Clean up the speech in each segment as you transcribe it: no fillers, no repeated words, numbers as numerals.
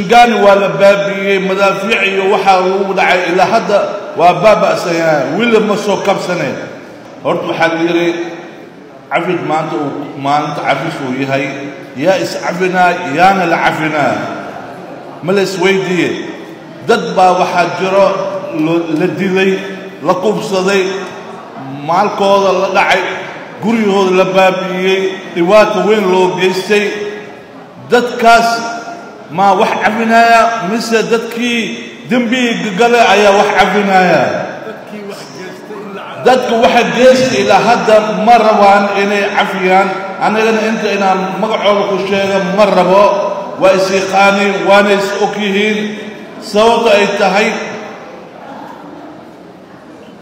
Shingaani waa la baabi'iyey, madaafiic iyo waxaa lagu dhacay, ilaa hadda waa baaba'sanyaa, weli ma soo kabsaneen. Horta waxaa la yidhi cafid maanta uu maalinta cafis uu yahay, yaa iscafinaa yaana la cafinaa, ma la isweydiiye? Dad baa waxaa jiro la dilay, la kubsaday, maalkooda la dhacay, guryahooda la baabi'iyey, dhibaato weyn loo geystay. Dadkaas maa wax cafinaya mise dadkii dembiga gale ayaa wax cafinaya? Dadka waxa geesta ilaa hadda ma rabaan inay cafiyaan. Annagana inta inaan magacooda ku sheega ma rabo, waa is yaqaaniin waana is og yihiin. Sababta ay tahay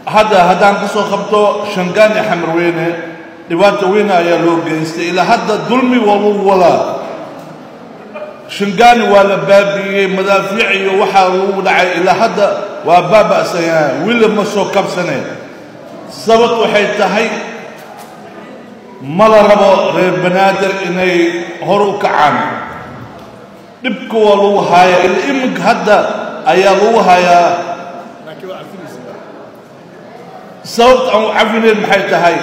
hadda haddaan ka soo qabto Shangaan iyo Xamarweyne, dhibaato weyne ayaa loo geystay, ilaa hadda dulmi waa lagu wadaa. Shingaani waa la baabi'iyey, madaafiic iyo waxaa lagu dhacay, ilaa hadda waa baaba'sanyaa, weli ma soo kabsaneen. Sababt waxay tahay ma la rabo reer Banaadir inay hor u kacaan. Dhibka waa lagu hayaa, ila iminka hadda ayaa lagu hayaa. Sababta aan u cafinayn maxay tahay?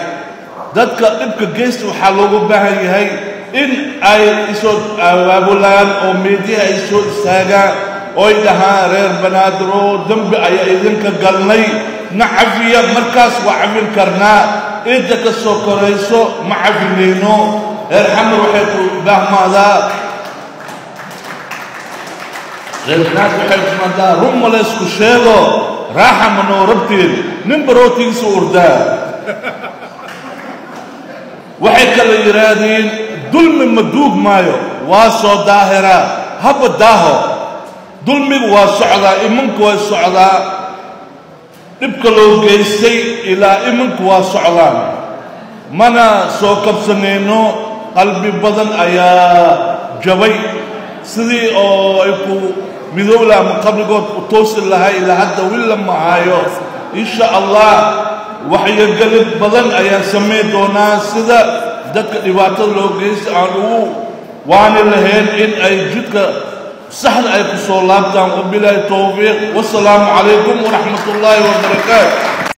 Dadka dhibka geysta waxaa loogu baahan yahay in ay isoo abaabulaan oo meediyaha ay soo istaagaan oo ay dhahaan reer Banaadir oo dembi ayaa idinka galnay, na cafiya. Markaas waa cafin karnaa, inta ka soo korayso ma cafinayno. Reer Xamar waxay ku baahmaadaa, reer Banaadir waxay ku maadaa, run ma laysku sheego, raaxa ma noo rabtiin, ninba rootigiisa urdaa. Waxay kala yidhaahdeen dulmi ma duug maayo, waa soo daahiraa, haba daaho. Dulmigu waa socdaa, imanku waa socdaa, dhibka loo geystay ilaa imanku waa socdaan, mana soo kabsanayno. Qalbi badan ayaa jabay, sidii oo ay ku midowla ama qabrigood u toosi lahay ilaa hadda willa ma hayo. Insha Allah waxyogelid badan ayaan samayn doonaa sida dadka dhibaatada loo geystay aan ugu waani lahayn in ay jidka saxda ay ku soo laabtaan. Wabilaahi towfiiq, wasalaamu calaykum waraxmat ullaahi wabarakaatu.